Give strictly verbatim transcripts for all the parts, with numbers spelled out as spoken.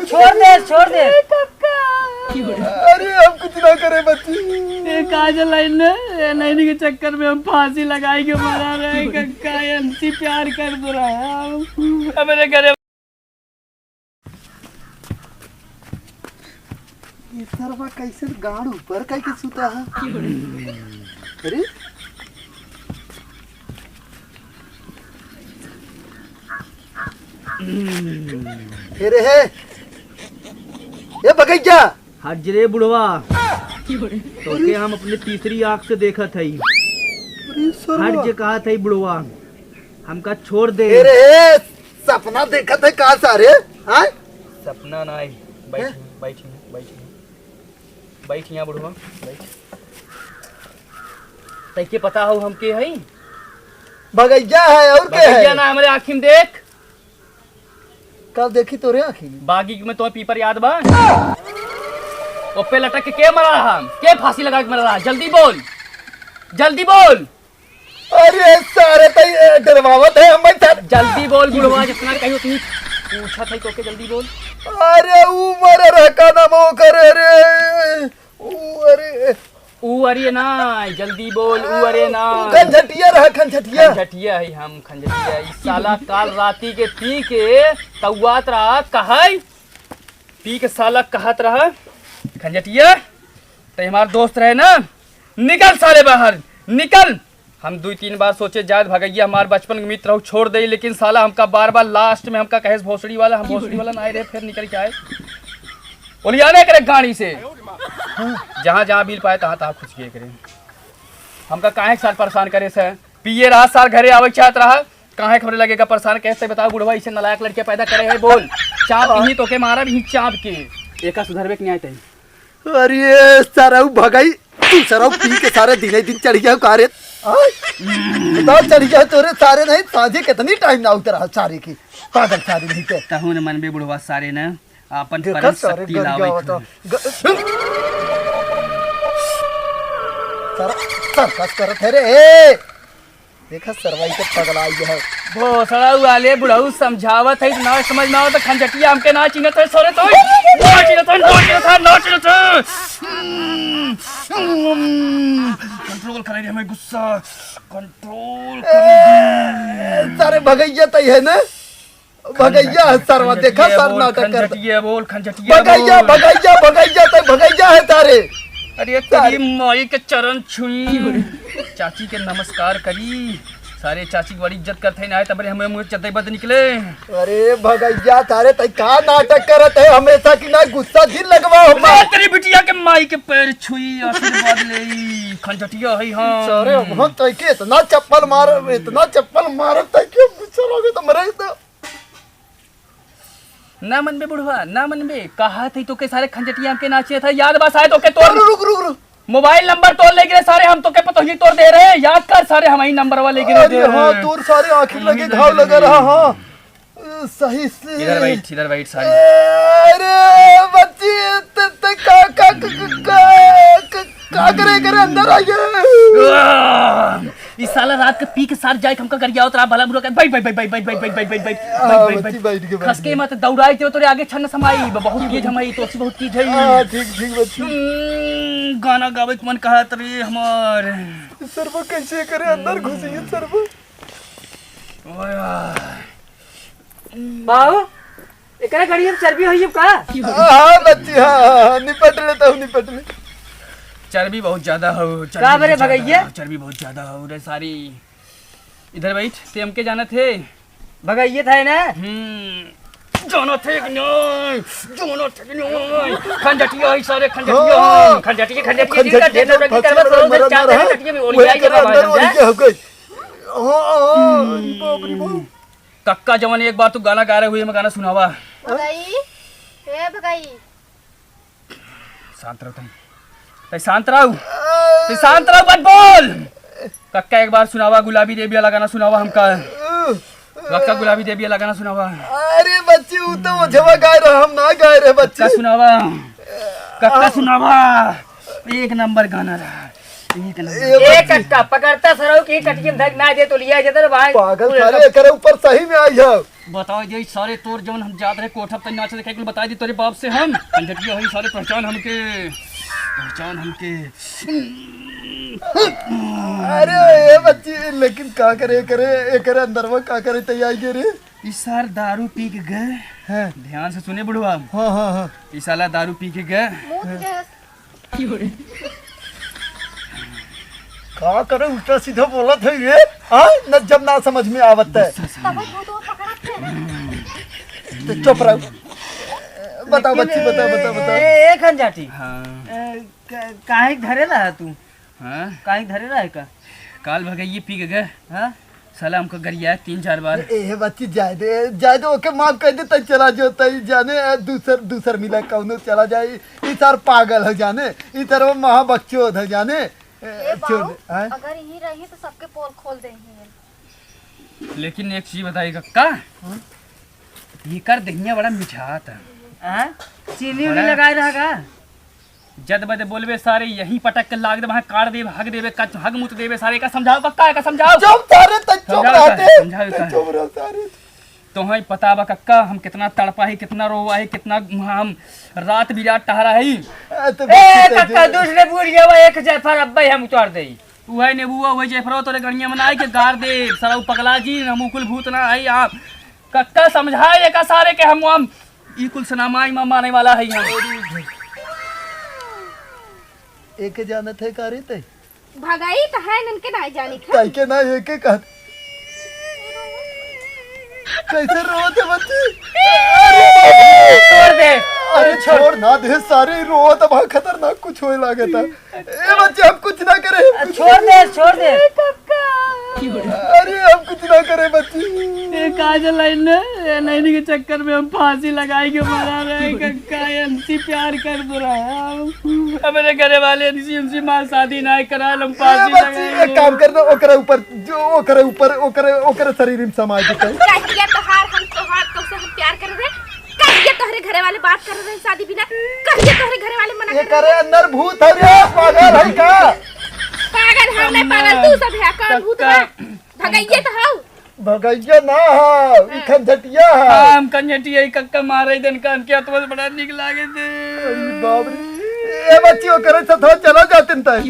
छोड़ दे, छोड़ दे। अरे, हम कुछ ना करे बच्ची। ए काजल, लाइन ने, ए नैनी के चक्कर में हम फांसी लगाई के मरा रहे कक्का, हमसे प्यार कर रहा है। अब मेरे घरे ये सरवा कैसे गाड़ ऊपर कई के सुता है? अरे, अरे हे, ए भगैया। हट जे रे बुढ़वा, तोके हम अपने तीसरी आँख से देखत हई। अरे सरवा। हट जे कहत हई बुढ़वा, हमका छोड़ दे। अरे हे, सपना देखत है का सारे? हाँ? सपना ना आई। बैठ, हैं? बैठ, बैठ, बैठ यहाँ बुढ़वा, बैठ। तैके पता हो हम के हई? भगैया है और के भगैया है? ना, हमरे आँखी में देख। कब देखी तोरे आँखी में? बागी में तो पीपर याद बा? ओपे लटक के, के मरा रहा? के फांसी लगा के मरा रहा? जल्दी बोल, जल्दी बोल। अरे सारे तई, ए, डरवावत है हमें सर। जल्दी बोल बुढ़वा, जितना कही उतनी पूछत है तोके, जल्दी बोल। अरे ऊ मर रहा का नाम ओकर, अरे ऊ, अरे ऊ अरे ना, जल्दी बोल, ऊ अरे ना। ऊ खंजटिया रहा, खंजटिया। खंजटिया है हम, खंजटिया। ई साला काल राती के पी के तौआत रहा, कहै पी के साला कहत रहा, खंजटिया, तै हमार दोस्त रहे ना, निकल साले बाहर, निकल। हम दुई तीन बार सोचे जात भगैया हमार बचपन के मित्र हो, छोड़ दे, लेकिन साला हमका बार बार लास्ट में हमका कहेस भोसड़ी वाला, हम भोसड़ी वाला ना आए रहे, फिर निकल के आए। ओलियाने करे गाड़ी से, जहाँ जहाँ बिल पाए तहाँ तहाँ खुश किए करे। हमका काहे के साथ परेशान करे से? पिए रहा सार, घरे आवे के चाहत रहा, काहे के हमरे लगे का परेशान कैसे बताओ बुढ़वा, इसे नालायक लड़के पैदा करे है, बोल। चाप ही तोके मारा भी चाप के। एका सुधरबे के नहीं आते। अरे सरऊ भगई, तू सरऊ पी के सारे दिने दिन चढ़ गया का रे? आय? बताओ चढ़ गया तोरे सारे नहीं, साझे कितनी टाइम ना उतरा सारे की, पागल सारे नहीं के। तहु न मनबे बुढ़वा सारे न, आपन देखा परन सारे शक्ति गर लावे गया के। होता। ग-, सारा सर्कस करत है रे, ए! देखा सरवाई के पगलाई है। भोसड़ा वाले बुढ़ऊ समझावत है, ना समझ में आवत, खंजटिया हमके ना चिन्हत है, सारे तो ना चिन्हत है, ना चिन्हत है, ना चिन्हत है। कंट्रोल करे रे हमें गुस्सा, कंट्रोल करे रे। सारे भगैया तई है ना? भगैया है सरवा, देखा खंजटिया सर बोल, नाटक करता। खंजटिया बोल, खंजटिया भगैया, बोल। भगैया, भगैया तई भगैया है सारे। अरे तेरी माई के चरण छुई, चाची के नमस्कार करी। सारे चाची के बड़ी इज्जत करत है, ना आए तबरे हमें मुँह चद्दे बद निकले। अरे भगैया, सारे तई का नाटक करत है हमेशा की ना गुस्सा जिन लगवा हम। अरे तेरी बिटिया के माई के पैर छुई, आशीर्वाद ले, खंजटिया है हाँ। सारे हम तई के इतना चप्पल मार, इतना चप्पल मार तई के गुस्सा लगे तो मरे तो। ना मनबे बुढ़वा, ना मनबे। कहा थी तोके सारे खंजटिया हमके नाचे था, याद बा शायद तोके तोर अरे रुक, रुक, रुक। मोबाइल नंबर तोर ले गिरे सारे, हम तोके पतोही तोर दे रहे, याद कर सारे, हम ही नंबर वाले गिरे अरे दे हाँ, रहे। तोर सारे आँखी लगे घाव लगे रहा, हाँ। सही से। इधर बैठ, इधर बैठ सारे। अरे बच्ची, त, त, का, का, का, का, का, का करे, करे अंदर आ गया। ई साला रात के पी के सार जाए, हमका गरियावत रहा, भला बुरा कर, बैठ, बैठ, बैठ। हाँ, बैठ, बच्ची, बैठ। बैठ के, बैठ खस के के। मत दौड़ाई, ते तोरे आगे छन समाई, ब-, बहुत तेज हमारी, तो सी बहुत तेज है। हाँ, ठीक, ठीक, बच्ची। हम्म, गाना गावे के मन कहा तरे हमार। सरवा कैसे करे, अंदर घुसी है, सरवा। ओए, आ। बाबू, एकरा गड़िया में चर्बी होई अब का? हाँ, बच्ची, हाँ, हाँ, हाँ, निपट लेता हूँ, निपट ले। चर्बी बहुत ज्यादा हो, चर्बी का बरे बहुत ज्यादा भगैया? हो, चर्बी बहुत ज्यादा हो रे सारी। इधर बैठ, ते हमके जानत है? भगैया था ना? हम्म, जानत है कि नहीं? जानत है कि नहीं? खंजटिया है सारे, खंजटिया हाँ। हम, खंजटिया, खंजटिया, खंजटिया, खंजटिया, खंजटिया, खंजटिया, मरा, मरा, खंजटिया में ओढ़ वही जाए के के बाद बाबा हम जा। ओढ़ के हो गई। हाँ, हाँ, अरे बाप रे बाप। कक्का जवन एक बार तू गाना गा रहे हुए, मैं गाना सुनावा। भगई, ए भगई। शांत रहो तुम। तै शांत रहो। तै शांत रहो, मत बोल। कक्का एक बार सुनावा, गुलाबी देवी वाला गाना सुनावा हमका। कक्का गुलाबी देवी वाला गाना सुनावा। अरे बच्ची, वो तो ओझवा गाए रहा, हम ना गाए रहे बच्ची। कक्का सुनावा। कक्का सुनावा। एक नंबर गाना रहा। एक नंबर। ए ए बच्ची। कक्का, पकड़ता सरऊ की टटकी में धक ना दे तो लिया जाता रे भाई। पागल पूरे सारे, सब एकरे ऊपर सही में आई है। बताओ जे सारे तोर जवन हम जात रहे कोठा पे नाच देखे के बताई दी तोरे बाप से हम। अंजटिया होई सारे पहचान हमके, पहचान हमके। अरे ए बच्ची, लेकिन का करे, करे, एकरे अंदर में का करे तैयार के रे? ई सार दारू पी के गए। हाँ। ध्यान से सुने बुढ़वा। हाँ, हाँ, हाँ। ई साला दारू पी के गए। मुंह के का करे उल्टा सीधा बोलत है ये? हाँ? न जब ना समझ में आवत है। गुस्सा साला। तब भूत वो पकड़त है। तो चुप रहो। बताओ लेकिन बच्ची, बताओ, बताओ, बताओ। ए, ए, खंजाटी। हाँ। ए, क-, काहे धरे रहा तू? हाँ? काहे धरे रहा है का? काल भगैये पी के गए। हाँ? साला हमको गरिया तीन चार बार। ए, ए, बच्ची, जाए दे, जाए दे, ओके माफ कर दे, तई चला जो, तई जाने, ए, दूसर, दूसर मिला कौनो चला जाए। ई सार पागल है जाने, ई सार वो महाबकचोद है जाने। ए, ए, बाबू, छोड़ दे, हैं? अगर यहीं रही तो सबके पोल खोल दे यहीं। लेकिन एक चीज बताई कक्का, हाँ? ये कर दहिया बड़ा मिठात है। हाँ? चीनी उनी बड़ा लगाए रहा का? जद बद बोलबे सारे, यहीं पटक के लाग देबे, वहाँ काट देबे, हग देबे, कच-, हग मुत देबे सारे, का समझाओ कक्का, का समझाओ? चुप सारे, तै चुप समझाओ रहते। का, समझाओ तै का। चुप रहो सारे। तोहई पता बा कक्का, हम कितना तड़पा ही, कितना रोवा ही, कितना हम रात बिरात टहरा ही। ए, तो ए, बच्ची कक्का, दे। दूसरे बुढ़िया बा, एक जैफर अब्बे हम उतार देई। उहे नेबुआ, उहे जैफरवा तोरे गड़िया में ना आई के गार दे, साला उ पगला जी, हम उ कुल भूत ना आई। आप कक्का समझाए एका सारे के हम, हम ई कुल सनामाई मा माने वाला है हम। एके जानत है का रे तै? भगाई त है, इनके नाही जानी था। तै के ना एके कहत। कैसे रोत है बच्ची? छोड़ दे। अरे छोड़ ना दे सारे, रोत अब खतरनाक कुछ होए लागत है। ए बच्ची, हम कुछ ना करे, हम कुछ छोड़ दे, छोड़ दे। अरे हम कुछ ना करे बच्ची। ए काजल लाइन ने, ए नैनी के चक्कर में हम फांसी लगाई के मरा रहे कक्का, हमसे प्यार कर रहा है। हमरे घरे वाले हमसे, हमसे माँ शादी ना करा, हम ए फांसी बच्ची, लगाई एक काम कर ना, ओकरे ऊपर, जो ओकरे ऊपर, ओकरे, ओकरे शरीर में समा देते हैं। कहिया तोहार हम, तोहार, तोसे हम प्यार कर रहे, कहिया तोहरे घरे वाले बात कर रहे शादी बिना, कहिया तोहरे घरे वाले मना कर रहे। एकरे अंदर भूत है रे, पागल है का? पागल हम नहीं, पागल तू सब है। कौन भूत है? भगैया तो हऊ। भगैया ना हो, ई खंजटिया है। हाँ, हम खंजटिया ही कक्का मारे दिन कान के अतवा से बड़ा निक लागे थे। अरे बाप रे। ए बच्ची, ओकरे से थोड़ा चला जाते न ताई।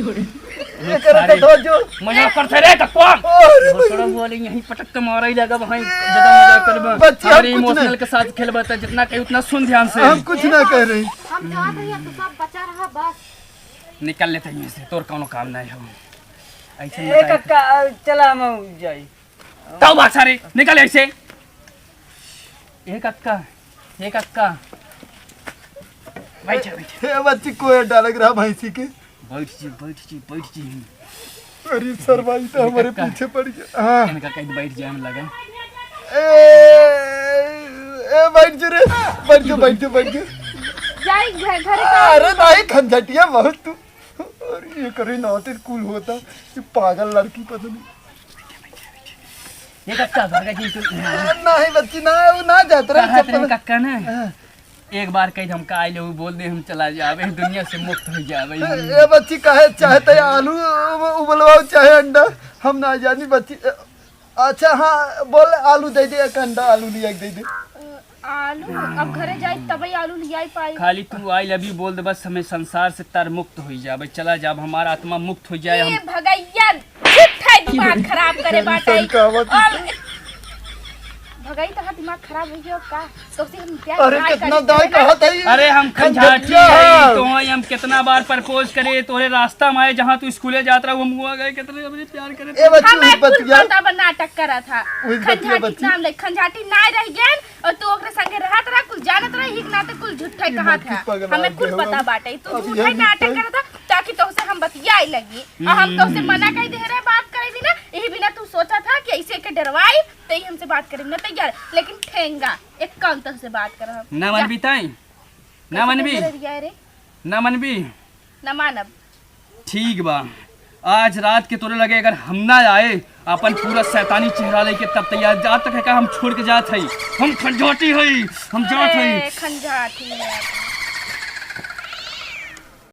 एकरे तो सारे जो मजाक करते रे कक्का। अरे भोसड़ा भैया। बोले यहीं पटक के मारा ही लगा भाई, ज्यादा मजाक करबा। बच्ची, हम हमारे कुछ इमोशनल नहीं। के साथ खेलबा त जितना कही उतना सुन ध्यान से। हम कुछ ना कह रही। हम जात रही, अब तो सब बचा रहा बस। निकल लेते हैं से, तोर कौनो काम नहीं हो। ऐसे ए बताए। कक्का, चला हम जाई। ताऊ बात सारे, निकल ऐसे। ए कक्का, ए कक्का। बैठ, बैठ। हे बच्ची, कोई डालक रहा भैंसी के। बैठ जी, बैठ जी, बैठ जी। अरे सरवा, ई तो हमरे पीछे पड़ गया। हाँ। इनका कहीं बैठ जाए, हम लगा। ए, ए, बैठ जो रे, बैठ जो, बैठ जो, बैठ जो। जाई घ-, घरे का। अरे नहीं, खंजटिया बहुत तू। अरे ये करे नाते कुल होता, ये पागल लड़की पता नहीं। ये कक्का भागा जी तू। नहीं बच्ची, ना, वो ना जात रहा, कहा तेरे चप्पल। कक्का ना? हाँ। एक बार कही हम का आइले, उ बोल दे हम चला जाबे, दुनिया से मुक्त हो जाबे हम। ए बच्ची, काहे चाहे त आलू उबलवाओ, चाहे अंडा, हम ना जानी बच्ची। अच्छा हाँ, बोल आलू दे दे, एक अंडा आलू लिया के दे दे। आलू? अब घरे जाई तबे आलू लियाई पाई। खाली तू I love you बोल दे बस, हमें संसार से तर मुक्त हो जाबे, चला जाब, हमारा आत्मा मुक्त हो जाए। हम ए भगैया, झूठा दिमाग खराब करे बाटे। सही कहावत है। अब भगई तोहार दिमाग खराब हो गयो का? तोसे हम प्यार अरे, काहे कितना करी? दाई कहत है। अरे, हम खंजाटी खंजाटिया है, है। तो हम कितना बार प्रपोज करे, तोरे रास्ता में आए, जहाँ तू स्कूले जात रहा, हम हुआ गए, कितने हमसे प्यार करे। ए, बच्ची, हमें कुल बतिया। पता बा, नाटक करा था। वही बतिया, खंजाटी बच्ची। नाम ले, खंजाटी ना रह गए, और तू ओकरे संगे रहत रहा, कुल जानत रहा, ही नाते कुल झूठा ही कहत है। हमें कुल पता बाटे, तू अब झूठा ही नाटक करत है, ताकि तोसे हम बतियाए लगी। और हम तोसे मना कर दे रहे बात करे बिना, यही बिना तू सोचा था कि ऐसे के डरवाई, तो ही हमसे बात करे बिना तैयार, लेकिन ठेंगा, एक काउंटर से बात कर हम। ना जा। मानबी ताई? ना कैसे मानबी? डरे रिया रे? ना मानबी? ना मानब। ठीक बा, आज रात के तोरे लगे अगर हम ना आए, अपन पूरा शैतानी चेहरा लेके तब तैयार, जात तक है का हम छोड़ के जात हई, हम खंजाटी हई, हम जात हई। अरे, खंजाटी है।